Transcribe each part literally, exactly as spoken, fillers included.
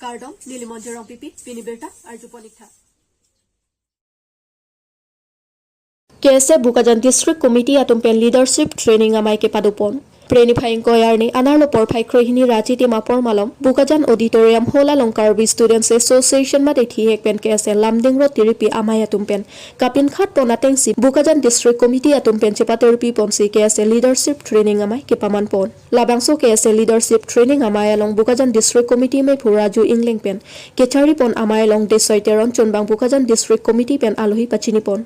Kardom, neli Monjir Rongpipi, pini birta arjupon ik tha. K S A Bokajan District Committee atum pen Leadership Training amei kepadopon. Phre niphai ingkoi arni anerlo porphai krehini ra Chitim apor malom Bokajan Auditorium Hall along Karbi Students Association mate thihek pen K S A Lumding Road tiripi amei atum pen kapinkhat pon atengsi Bokajan District Committee atum pen chepatirpi ponsi K S A Leadership Training amei kepaman pon. Labangso K S A Leadership Training amei along Bokajan District Committee meiphu Raju Engleng pen kechari pon amei along Desoi Teron chunbang Bokajan District Committee pen alohi pachini pon.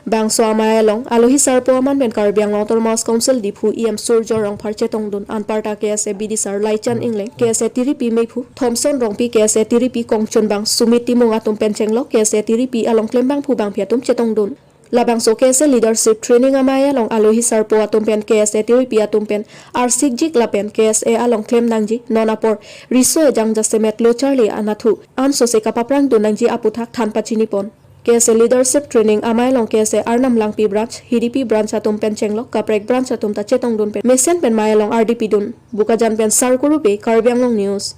Bangso amei along alohi sarpo aman pen Karbi Anglong Autonomous Council Diphu E M Surjya Rongphar chetongdun, anparta K S A bidisar Laichan Engleng, K S A tiripi meiphu Thomson Rongpi, K S A tiripi kongchunbang Sumit Timung atum pen chenglok K S A tiripi along klembangphu bangphi atum chetongdun. Labangso K S A Leadership Training amei along alohi sarpo atum pen K S A tiripi atum pen arsikjik lapen K S A along klem nangji, non apor riso ejang jasemet lo charli anatthu ansose kapaprangdun nangji aputhak than pachini pon. K S A Leadership Training amei along K S A Arnam Langpi Branch, Hidipi Branch atum pen chenglok kaprek branch atum ta chetongdun pen mesen pen mei along ardi pidun. Bokajan pen Sarkuru Bey, Karbi Anglong News.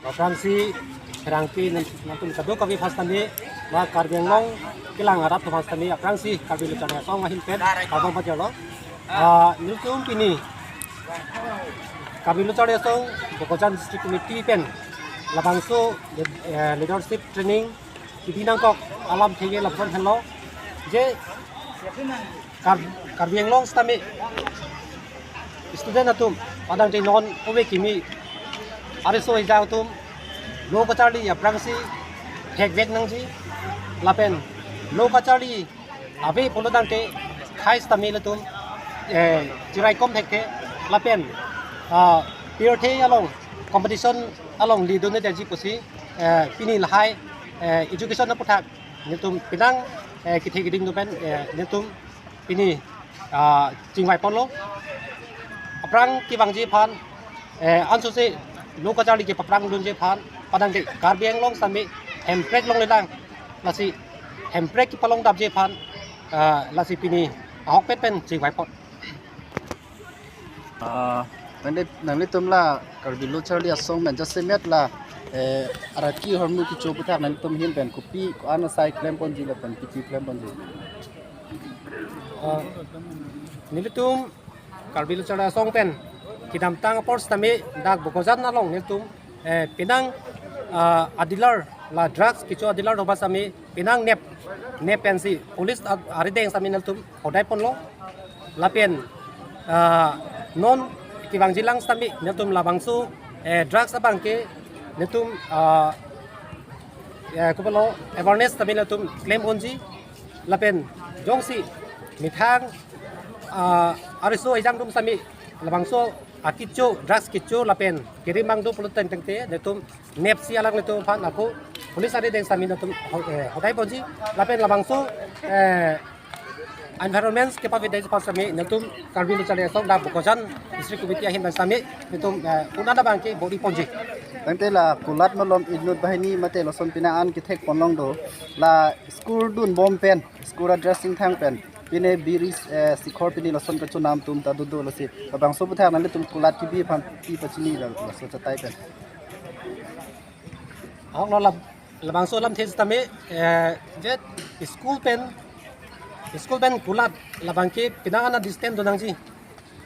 Aphrangsi pherangke nang-, nangtum kadokave aphan sitame, ba Karbi Anglong kelang arat aphan sitame, aphrangsi Karbi Lo Charli Asong ahin pen kardom pajirlo. Ah, nelitum pini Karbi Lo Charli Asong Bokajan District Committee pen labangso, eh, leadership training kebi nangkok alamthe ke lapuson henlo. Je Kar-, Karbi Anglong sitame student atum padangte non ove kimi ariso ejang atum lo kacharli aphrangsi hekvek nangji lapen lo kacharli ave pulo tangte khei sitame latum, eh, chiraikom thekthe lapen, ah, pirthe along competition along lidun-e detji pusi, eh, pini lahai, eh, education aputhak nelitum penang, eh, kethe keding atum pen, eh, nelitum pini, ah, chingvai ponlo. Aphrang kevangji aphan, eh, ansose lo kacharli kepaprangdunji aphan padangte Karbi Anglong sitame hemprek longlelang, lasi hemprek kepalongdapji aphan, ah, lasi pini ahokpet pen chingvai pon. Ah, nangli, nanglitum la Karbi Lo Charli Asong pen jasemet la, eh, araki ahormu kecho aputhak nanglitum ahin pen kopi ko-an asai klemponji lapen kopi klemponji? Ah, nelitum Karbi Lo Charli Asong pen kedamtang apor sitame dak Bokajan along nelitum, eh, penang, ah, a-dealer, la drugs kecho a-dealer doba sitame penang nep, nep pensi police a-, arideng sitame nelitum hodai ponlo. Lapen, ah, non kevangjilang sitame nelitum labangso, eh, drugs abangke nelitum, ah, eh, kopilo awareness sitame nelitum klemponji. Lapen jongsi methang, ah, ariso ejang atum sitame labangso akecho, drugs kecho lapen kerimang do pulo tangte nelitum nepsi alanglitum aphan ako police arideng sitame nelitum ho-, eh, hodai ponji lapen labangso, eh, environment kepavedetji aphan sitame nelitum Karbi Lo Charli Asong dak Bokajan District Committee ahin pen sitame nelitum, eh, un-an abangke bor-i ponji. Tangte la kulat malom inut banghini mate lason penang an kethek ponlong do, la school dunbom pen, school a-dress ingthang pen, pine biri, eh, sikhor pine lason kachonam atum ta dodo, lasi labangso aputhak nanglitum kulat kebi aphan pi pachini la, laso achatai pen? Ahok lo lab-, labangso alamthe sitame, eh, je school pen, school pen kulat labangke penang an a-distance do nangji.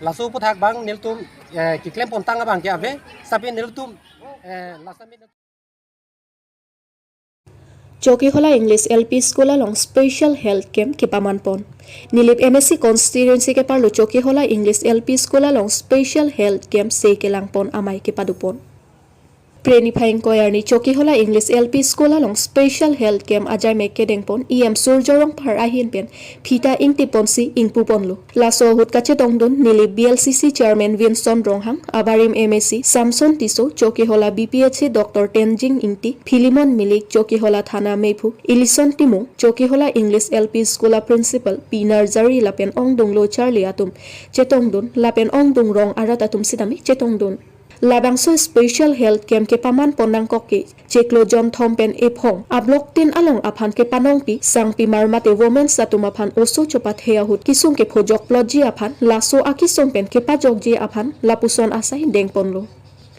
Laso aputhak abang nelitum, eh, keklem pontang abangke ave, sitame nelitum, eh, la sitame Chokihola English L P School along Special Health Camp kepaman pon. Nilip M A C constituency keparlo Chokihola English L P School along Special Health Camp se kelang pon amei kepadopon. Phre niphai ingkoi arni Chokihola English L P School along Special Health Camp ajaimek kedeng pon E M Surjya Rongphar ahin pen phita ingtip ponsi ingpu ponlo. Laso ahut kachetongdun nilip B L C C Chairman Vinson Ronghang, abarim M A C Samson Tisso, Chokihola B P H A Doctor Tenzing Ingti, Philemon Milik, Chokihola Thana meiphu Ilison Timung, Chokihola English L P School a Principal P Narzari lapen ongdung lo charli atum chetongdun lapen ongdung rong arat atum sitame chetongdun. Labangso Special Health Camp kepaman pon nangkok ke chiklo jonthom pen ephong a-block tin along aphan kepanongpi sangpimar mate women atum aphan oso chopathe ahut kesung kephojok plotji aphan laso akesung pen kepajokji aphan lapuson asai deng ponlo.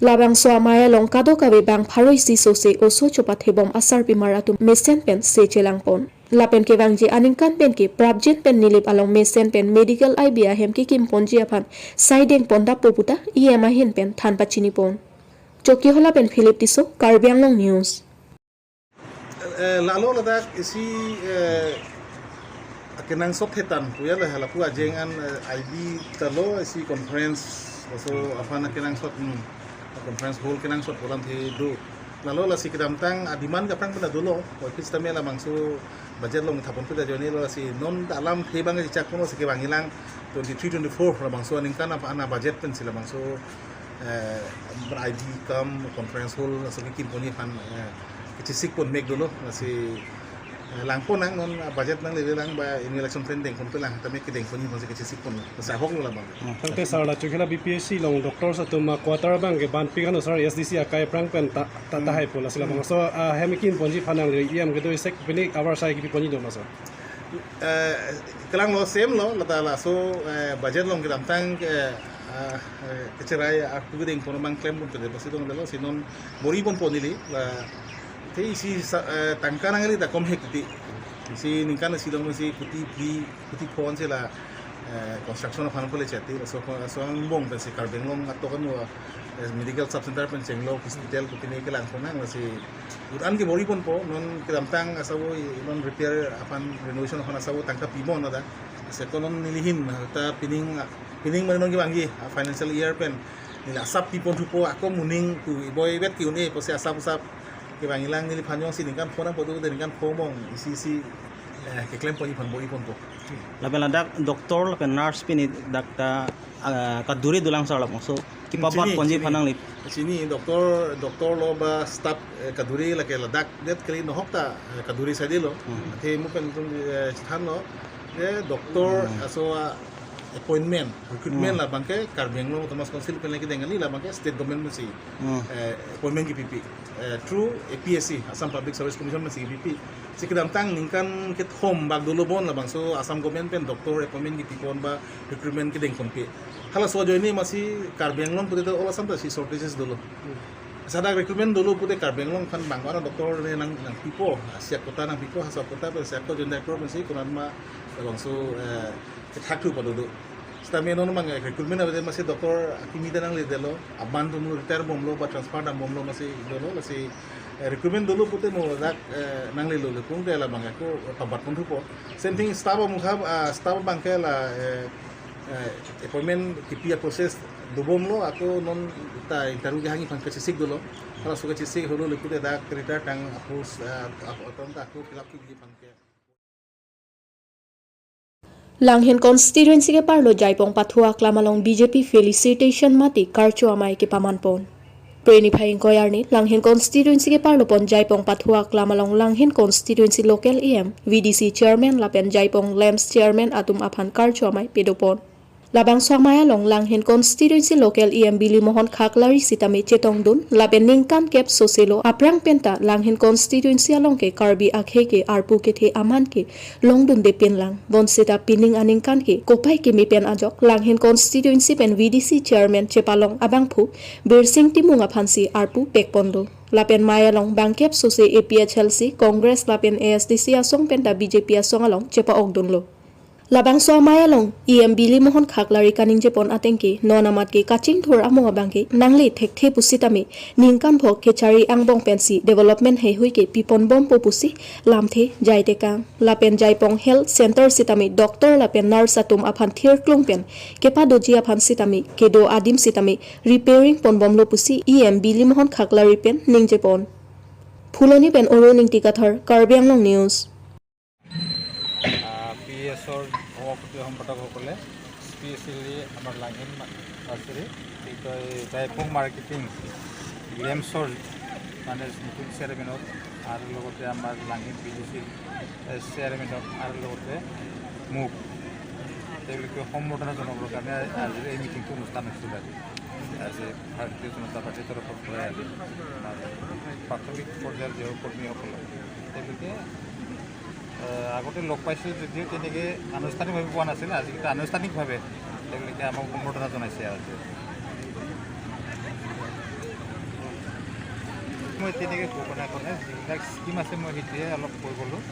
Labangso amei along kadokave bang pharo isi sose oso chopathebom asarpimar atum mesen pen se chelangpon. Lapen kevangji aningkan pen ke prapjin pen Nilip along mesen pen medical I B ahem kekimponji aphan saidengpon dappo puta E M ahin pen than pachinipon. Chokihola pen Philip Tisso, Karbi Anglong News. Eh, lalo ladak isi, eh, akenangsot hetan puya le halapu ajeng an, eh, I B talo isi conference, laso aphan akenangsot, hmm, conference hall kenangsot pulang the do. Lalo lasi kedamtang a-demand kaprang pena dolo, wapis tame labangso budget along thapon peda joni lo lasi non alamthe bang chakpon lasi kevang ilang twenty-three twenty-four labangso aningkan apa ana budget pensi labangso, eh, I B kam conference hall laso kekim poni aphan, eh, kechesik pon mek dolo lasi, eh, langpon nang non budget nanglele lang ba annual action plan dengpon pelang tame kedengpon aphansi kechesik pon lasi ahok lo labang. Hmm. Tangte sir la Chokihola B P H C along doctors atum a quarter abang ke banpik ano sir S D C akai aphrang pen ta ta ta hai po lasi labangso ahem kimponji aphan nangli E M kedo isek pini abar sai kipi ponji do ma sir? Eh, kelang lo same lo, lata laso, eh, budget along kedamtang ke, eh, eh, kecherai arpu kedengpon abang klempon pede pasi dong delo, si non bor-ipon pon neli, la, te isi sa-, eh, tangka nangli ta kom hek ti. Isi ningkan isi dong si kuti phli, kuti phonsi la, eh, construction aphan pole chati, laso, laso angbong pensi Karbi Anglong atok ano, eh, medical sub center pen chenglo, hospital kuti ne kelangpon nang, lasi ut-an ke bor-iponpo, non kedamtang asabo non repair aphan renovation aphan asabo tangka pibon ada. Seko non nelihin ta pining, pining mane non kevangji, ah, financial year pen neli asap pipon thupo ako muning ku iboi bet ki un-e pusi asap asap kevang ilang neliphan jongsi ningkan phonang podo de ningkan phomong isi isi, eh, keklem ponji aphan bor-iponpo. Lapen ladak doctor lapen nurse pini dak ta, ah, kaduri dolang sir labangso kipabat Chini, ponji chini. Aphan nangli. Chini doctor, doctor lo ba staff, eh, kaduri lake ladak det kali nohok ta, eh, kaduri saidi lo. Hmm. Athe mo pen tum, eh, chethan lo, eh, doctor Hmm. aso, ah, appointment, recruitment Hmm. labang ke Karbi Anglong Autonomous Council pen lagi dengan ni labang ke state government pensi, Hmm. eh, appointment kipipi. Eh, through A P S C, Assam Public Service Commission pensi kipipi. Si kedamtang ningkan kethom bak dolo bon labangso Assam government pen doctor appointment kipipon ba recruitment kedengponpe. Halaso ajoine masi Karbi Anglong pute all Assam ta si shortages dolo. Sada recruitment dolo pute Karbi Anglong aphan bang ano doctor ne nang, nangpipo, siak kota nangpipo, halaso kota pen siak ko jon doctor pensi konat ma labangso, eh, kethak thu padodo. Sitame non mang, eh, recruitment avete masi doctor akimi ta nangle delo, aban tum retire bomlo ba transfer dam bomlo masi dolo, lasi, eh, recruitment dolo pute mo dak, eh, nanglelo le kung dela bang ako pabat pon thupo. Same thing staff amukha, ah, staff abang ke la, eh, eh, appointment kipi a process dobomlo ako non ta interview kehangji aphan kachesik dolo. Halaso kachesik holo le pute dak retire tang ako, ah, ako, ako, ako fill up kibi aphan ke. Langhin constituency keparlo Jaipong Pathu Aklam along B J P felicitation mate karcho amei kepamanpon. Preni Phai ingkoi arni Langhin constituency keparlo pon Jaipong Pathu Aklam along Langhin constituency local E M, V D C chairman lapen Jaipong LAMPS chairman atum aphan karcho amei pedopon. Labangso amei along Langhin constituency local E M Bili Mohan Khaklari sitame chetongdun lapen ningkan kep soselo aphrang penta Langhin constituency along ke Karbi akhei ke arpu kethe aman ke longdunde pinlang. Bonseta pining aningkan ke kopai keme pen ajok Langhin constituency pen V D C chairman chepalong abangphu Birsing Timung aphansi arpu pekponlo. Lapen amei along bangkep sose A P H L C, Congress lapen A S D C asong penta B J P asong along chepa-okdunlo. Labangso amei along E M Bili Mohan Khaklari kaningjepon ateng ke non amat ke kachingthur amo abang ke nangle thekthe pusitame ningkan phok kechari angbong pensi development heihui ke piponbompo pusi lamthe jaitekang. Lapen Jaipong Health Center sitame doctor lapen nurse atum aphan thirklong pen kepadoji aphan sitame kedo adim sitame repairing ponbomlo pusi E M Bili Mohan Khaklari pen ningjepon. Phuloni pen Arun Ingti Kathar, Karbi Anglong News. আহ, পি এছৰ সভাপতি সম্পাদকসকলে স্পেচিয়েলি আমাৰ লাংহিন মা-, চৰি, কি কয়, জাইপং মাৰ্কেটিং লেমছৰ মানে নতুন চেয়াৰমেনক আৰু লগতে আমাৰ লাংহিন পি ডি চিৰ, এ, চেয়াৰমেনক আৰু লগতে মোক তেওঁলোকে সম্বৰ্ধনা জনাবৰ কাৰণে আজিৰ এই মিটিংটো অনুষ্ঠান হৈছিল আৰু। আজি ভাৰতীয় জনতা পাৰ্টিৰ তৰফৰ পৰা আজি আমাৰ প্ৰাথমিক পৰ্যায়ৰ যিসকল কৰ্মীসকলক তেওঁলোকে আহ, আগতে লগ পাইছিল যদিও তেনেকে আনুষ্ঠানিকভাৱে পোৱা নাছিল। আজি কিন্তু আনুষ্ঠানিকভাৱে তেওঁলোকে আমাক সম্বৰ্ধনা জনাইছে আৰু। মই তেনেকে ঘোষণা কৰা নাই, যিবিলাক স্কিম আছে মই সেইটোৱে অলপ কৈ গ'লোঁ।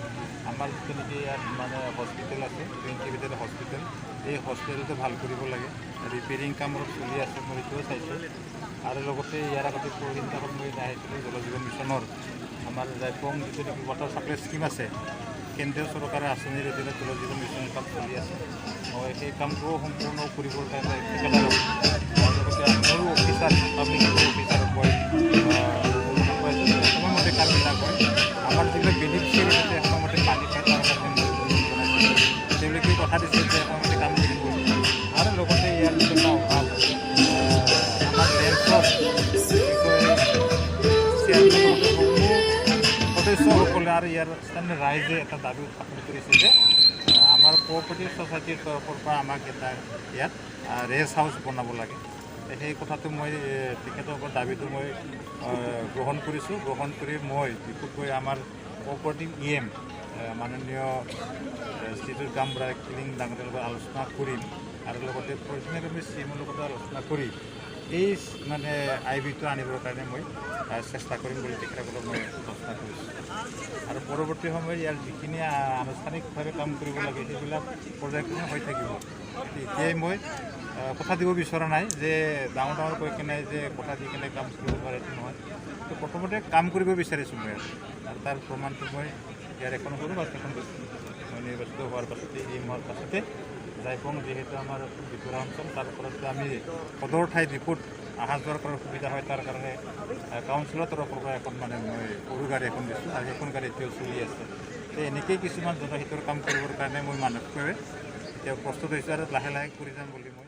আমাৰ যিটো নেকি ইয়াত মানে হস্পিটেল আছে, টুৱেণ্টি বেডৰ হস্পিটেল, এই হস্পিটেলটো ভাল কৰিব লাগে, ৰিপেয়াৰিং কাম অলপ চলি আছে, মই সেইটোও চাইছোঁ। আৰু লগতে ইয়াৰ আগতে পৰহিদিনাখন মই আহিছিলোঁ জল জীৱন মিছনৰ আমাৰ জাইপং যিটো নেকি ৱাটাৰ ছাপ্লাই স্কিম আছে, কেন্দ্ৰীয় চৰকাৰৰ আঁচনিৰ অধীনত জল জীৱন মিছনৰ কাম চলি আছে। মই সেই কামটো সম্পূৰ্ণ কৰিবৰ কাৰণে ঠিকাদাৰক আৰু লগতে মোৰো অফিচাৰ, পাব্লিক হেল্থ অফিচাৰক মই, আহ, সময়মতে কাম বিলাক হয়। আমাৰ যিবিলাক বেনিফিচিয়াৰী আছে সময়মতে পানী পায়, তাৰ কাৰণে মই জনাইছোঁ। তেওঁলোকে কথা দিছে যে সময়মতে কাম কৰিম বুলি। আৰু লগতে ইয়াৰ যিটো এটা অভাৱ, আমাৰ ডেন্সৰ কি কয়, চেয়াৰমেন সদস্যসকলে আৰু ইয়াৰ স্থানীয় ৰাইজে এটা দাবী উত্থাপন কৰিছে যে, আহ, আমাৰ কোঅপাৰেটিভ ছ'চাইটিৰ তৰফৰ পৰা আমাক এটা ইয়াত, আহ, ৰেষ্ট হাউচ বনাব লাগে। সেই কথাটো মই, এ, তেখেতৰ দাবীটো মই, আহ, গ্ৰহণ কৰিছোঁ। গ্ৰহণ কৰি মই বিশেষকৈ আমাৰ কোঅপাৰেটিভ ই এম, এ, মাননীয়, এ, শ্ৰীযুত গামবুঢ়া কিলিং ডাঙৰীয়াৰ লগত আলোচনা কৰিম আৰু লগতে পৰ্চনেল আমি চি এমৰ লগতো আলোচনা কৰি এই মানে আই বিটো আনিবৰ কাৰণে মই, আহ, চেষ্টা কৰিম বুলি তেখেতসকলক মই ঘোষণা কৰিছোঁ। আৰু পৰৱৰ্তী সময়ত ইয়াৰ যিখিনি, আহ, আনুষ্ঠানিকভাৱে কাম কৰিব লাগে সেইবিলাক পৰ্যায়ক্ৰমে হৈ থাকিব। এতিয়াই মই, আহ, কথা দিব বিচৰা নাই যে ডাঙৰ ডাঙৰ কৈ কেনে যে কথা দি কেনে কাম কৰিব পাৰে, এইটো নহয়। তো প্ৰথমতে কাম কৰিব বিচাৰিছোঁ মই, আৰু তাৰ প্ৰমাণটো মই ইয়াৰ এখন কৰোঁ বা এখন কৰিছোঁ। মই নিৰ্বাচিত হোৱাৰ পাছতে, ই এম হোৱাৰ পাছতে জাইপং যিহেতু আমাৰ ভিতৰুৱা অঞ্চল, তাৰ ওপৰত আমি সদৰ ঠাই ডিপুত অহা যোৱাৰ কৰাৰ সুবিধা হয়, তাৰ কাৰণে, আহ, কাউন্সিলৰ তৰফৰ পৰা এখন মানে মই সৰু গাড়ী এখন দিছোঁ আৰু সেইখন গাড়ী এতিয়াও চলি আছে। তো এনেকেই কিছুমান জনহিতৰ কাম কৰিবৰ কাৰণে মই মানসিকভাৱে এতিয়া প্ৰস্তুত হৈছোঁ আৰু লাহে লাহে কৰি যাম বুলি মই